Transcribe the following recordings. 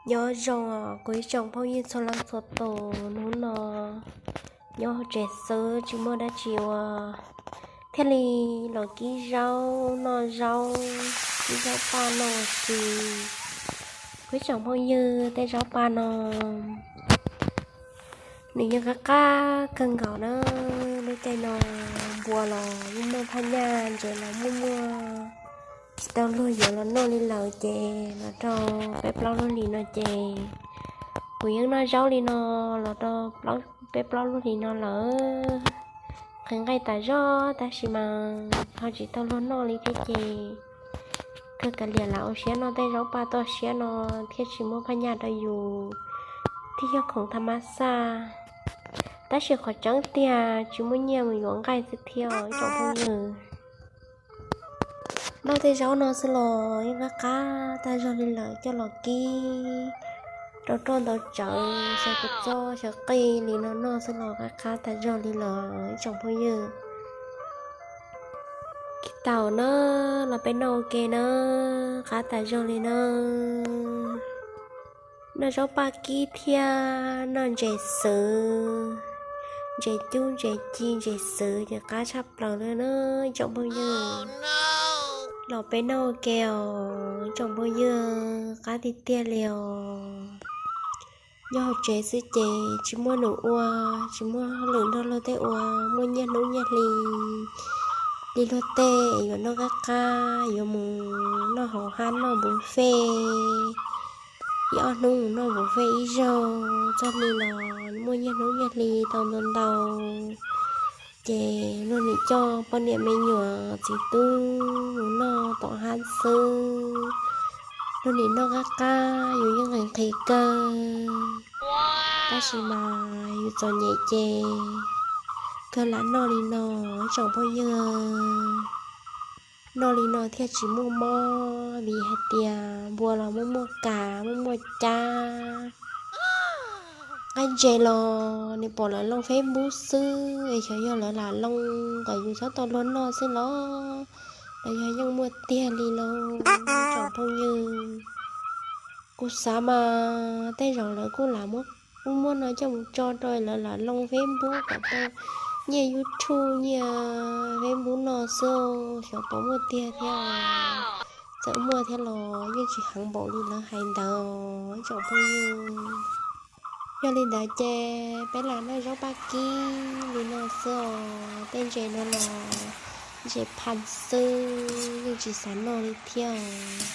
Nyob zoo os kuv ib tsoom phooj ywg txhua leej txhua tus, hnub no nyob hauv tsev xwb tsis muaj dab tsi ua, thiaj li los kib zaub noj zaub, kib zaub paj noj ua si. Kuv ib tsoom phooj ywg, tej zaub paj no nws yeej qab qab kawg nkaus na. Lub caij no npua los yeej muaj phaj nyaj, ntses los muaj muaj, tsis tau luag yuav los noj li lawm ces los rau peb plaub lub hlis no ces kuv yeej noj zaub li no los rau peb plaub lub hlis no lawm. Nqhis nqaij tas zog tab sis mas ho tsis tau luag noj li thiab ces kawg kav liam lam ua siab noj tej zaub paj toj siab no thiaj tsis muaj phaj nyaj rau yus, thiaj yog khoom thas mas xaj. Tab sis qhov tseeb tiag tsis muaj nyiaj mus yuav nqaij xwb thiab os ib tsoom phooj ywg. Noj tej zaub no xwb los yeej qab qab tag zog li lawm, coj los kib rau roj ntau tsawv, xyaw kua txob xyaw qij li no noj xwb los qab qab tag zog li lawm ib tsoom phooj ywg. Kib tau na, los peb noj ua ke na, qab tas zog li na. Noj zaub paj kib thiab noj ntses xwb, ntses cub ntses ci ntses xwb ces qab tshaj plaws li na ib tsoom phooj ywg. Los peb noj ua ke os ib tsoom phooj ywg, qab tiag tiag li os. Nyob hauv tsev xwb ces tsis muaj num ua, tsis muaj hauj lwm nrog luag tej ua, muaj nyiaj hnub nyiaj hli li luag tej yuav noj qab qab, yuav mus noj hauv hab noj buffet, ib ob hnub mus noj buffet ib zaug, txoj hli los muaj nyiaj hnub nyiaj hli tau ntau ntau. Ces luag nim coj poj niam me nyuam txiv tub mus noj tom hab xwb. Luag nim noj qab qab, yus yeej nqhis nqhis kawg, tab sis mas yus txom nyem ces kawg lam noj li no ib tsoom phooj ywg. Noj li no thiaj tsis muaj mob, vim hais tias npua los muaj muaj kas muaj muaj cab. Nqaij ntses los nws pom lawv looj Facebook xwb es xyov yog lawv lam looj kom yus txhob tau luag noj xwb los, los yog yeej muaj tiag li lauj tsoom phooj ywg. Kuv xav mas tej zaum lawv kuj lam muab, kuj muab no coj mus tso rau lawv lam looj Facebook kom tau nyiaj YouTube nyiaj Facebook no xwb, xyov puas muaj tiag thiab. Txawm muaj thiab los yeej tsis heev npaum li lawv hais ntawd ib tsoom phooj ywg. Yog li ntawd ces peb lam noj zaub paj kib li no xwb os. Tej ntses no los ntses phaj xwb, yeej tsis xav noj li thiab os.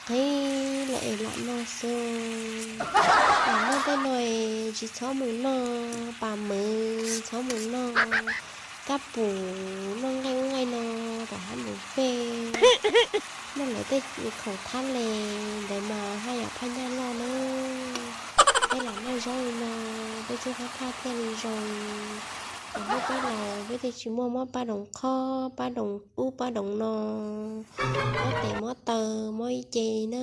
Qhib lawm es lam noj xwb. Lam noj tej no es tsis txhob mus noj pas mws, txhob mus noj kab pum, noj nqaij ub nqaij no tom hab buffet, noj lawv tej khoom thab les ntawd mas haj yam phaj nyaj loj na. Peb lam noj zaub li no, peb thiaj qab phaj thiaj li zoo. Thaum muaj pab laus peb thiaj tsis muaj mob pab doov qhob, pab doov ub pab doov no, mob tes mob taw, mob ib ce li na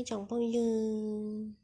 tsoom phooj ywg.